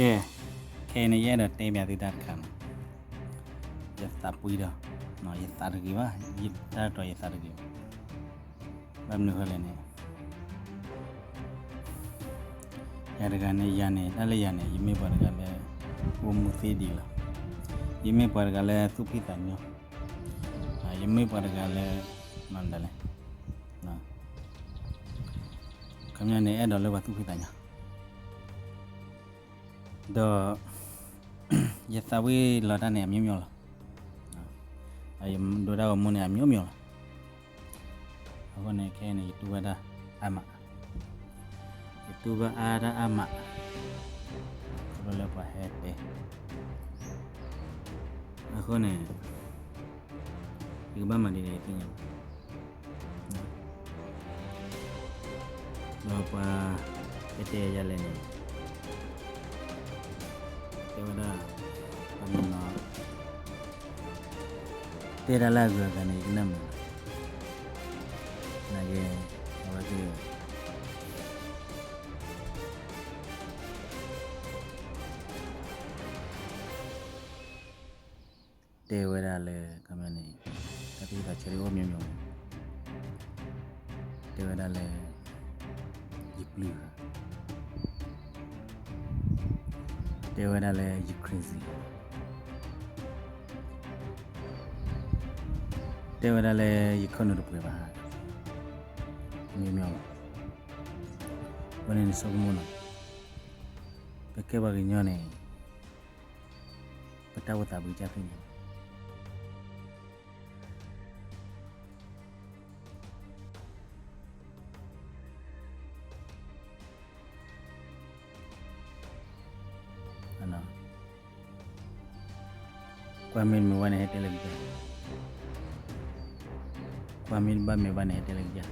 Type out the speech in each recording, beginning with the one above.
ကဲ, ခဲအံၤန့ၣ် ယအဲၣ်ဒိးတဲဘၣ်သုတၢ်တခါနီၤ, ယသးပှံဒီး, ယသးတဂ့ၤဘၣ်, တၢ်တတီၤယသးတဂ့ၤဘၣ်, ဘၣ်မနုၤဃိလဲၣ်န့ၣ် ယၤတဂၤန့ၣ် ယၤန့ၣ် တၢ်လၢယၤန့ၣ် ယမ့ၢ်ပှၤတဂၤလၢ အိၣ်မူသ့ဒံးလီၤ. ယမ့ၢ်ပှၤတဂၤလၢသူၣ်ဖှံသးညီ, ယမ့ၢ်ပှၤတဂၤလၢ မၤဒ်လဲၣ်, ခီပညီန့ၣ် အဲၣ်ဒိးလၢပှၤသူၣ်ဖှံသးညီ, ဒီး ယသးဝံၣ်လီၤတၢ်န့ၣ် အမျိုးမျိုးလီၤ. ယဒိးတၢ်ဂီၤမူန့ၣ် အမျိုးမျိုးလီၤ. အဃိန့ၣ် ခဲအံၤန့ၣ် ယတူၢ်ဘၣ်တၢ်အါမး, ယတူၢ်ဘၣ်အါတၢ်အါမး, ခီဖျိလၢပှၤဟဲတဲ, အဃိန့ၣ် ယကဘၣ်မၤဒ်လဲၣ်ယသ့ၣ်ညါဘၣ်. ဒီးပှၤဟဲတဲယၤလဲၣ်န့ၣ် တဲဝဲဒၣ် ပှၤမၤနီၤ တဲတၢ်လၢအဂုၤအဂၤန့ၣ် ယကနၣ်မုာ်, နာ်က့ အဝဲသ့ၣ် တဲဝဲဒၣ်လၢ ခီပညီန့ၣ် တၢ်သူၣ်ဝံၣ်သးဆၢအိၣ် မျိုးမျိုး, တဲဝဲဒၣ်လၢ ယပျုၢ်ဧါ, တဲဝဲဒၣ်လၢယ crazy, တဲဝဲဒၣ်လၢယခိၣ်နူာ်တပှဲၤဘၣ်, မျိုးမျိုးလီၤ. အဃိန့ၣ် နဆိကမိၣ်နီၤ, ပကဲပှၤကညီန့ၣ် ပတၢ်အိၣ်သးပကစၢ်သ့ၣ်ညါ ကွၢ်မ့ၢ်တမ့ၢ်ဘၣ်န့ၣ် ဟဲတဲလၢကစၢ်, ကွၢ်မ့ၢ်တဘၣ်မ့ၢ်ဘၣ်န့ၣ် ဟဲတဲလၢကစၢ်,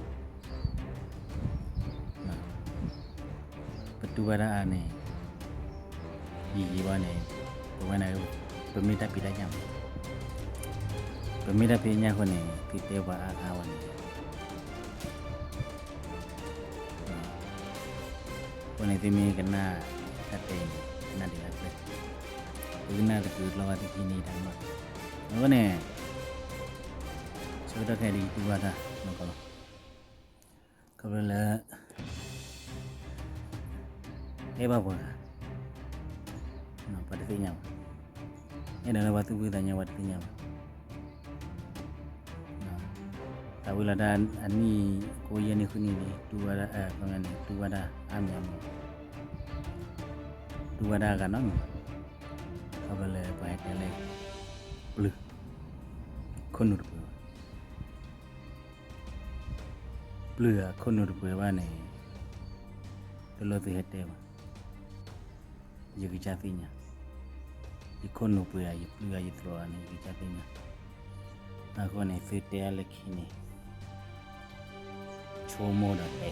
ပတူၢ်ဘၣ်တၢ်အါန့ၣ် ယံာ်ယံာ်ဘၣ်န့ၣ် ပဝဲန့ၣ် ပမ့ၢ်တၢ်ဖံးတၢ်ညၣ်မး, ပမ့ၢ်တၢ်ဖံးတၢ်ညၣ်အဃိန့ၣ် သုတဲပှၤအါအါဝဲန့ၣ် အဃိန့ၣ် သုမ့ၢ်ကနၣ်တၢ်တဲအံၤန့ၣ် ကနၣ်ဒ်လဲၣ်ကျဲ, သုကနၣ်တကုာ်ကျီဘၣ်သုခံန့ၣ်တၢ်ကမၣ်, အဃိန့ၣ် ဆၢကတီၢ်ခဲအံၤဒ်ယတူၢ်ဘၣ်တၢ်နီၢ်ကီၢ်လီၤ. ခီဖျိလၢ အဲၣ်ဘၣ်ပှၤဂၤ ပှၤတသ့ၣ်ညါဘၣ်, အဲၣ်ဒိးလၢပှၤသူၣ်ဖှံသးညီ ပှၤတသ့ၣ်ညါဘၣ်. သးဝံၣ်လီၤတၢ်အနံၣ်ကိးယဲၢ်နံၣ်ဃုနံၣ်လံ တူၢ်ဝဲဒၣ် ခီပညီန့ၣ် တူၢ်ဝဲဒၣ်အါမံၤအါမံၤ, တူၢ်ဝဲဒၣ်အဂၤနီတမံၤ, ခီဖျိလၢပှၤဟဲတဲလၢ ပျုၢ် ခိၣ်နူာ်တပှဲၤဘၣ်, ပျုၢ်အခိၣ်နူာ်တပှဲၤဘၣ်န့ၣ် တလိၣ်သုဟဲတဲဘၣ်, ယကစၢ်သ့ၣ်ညါ, ယခိၣ်နူာ်ပှဲၤဧါ ယပျုၢ်ဧါ ယသရိာ်ဧါန့ၣ် ယကစၢ်သ့ၣ်ညါ, အဃိန့ၣ် သုတဲအါလၢခံန့ၣ် ဆိကမိၣ်ဒီးတဲ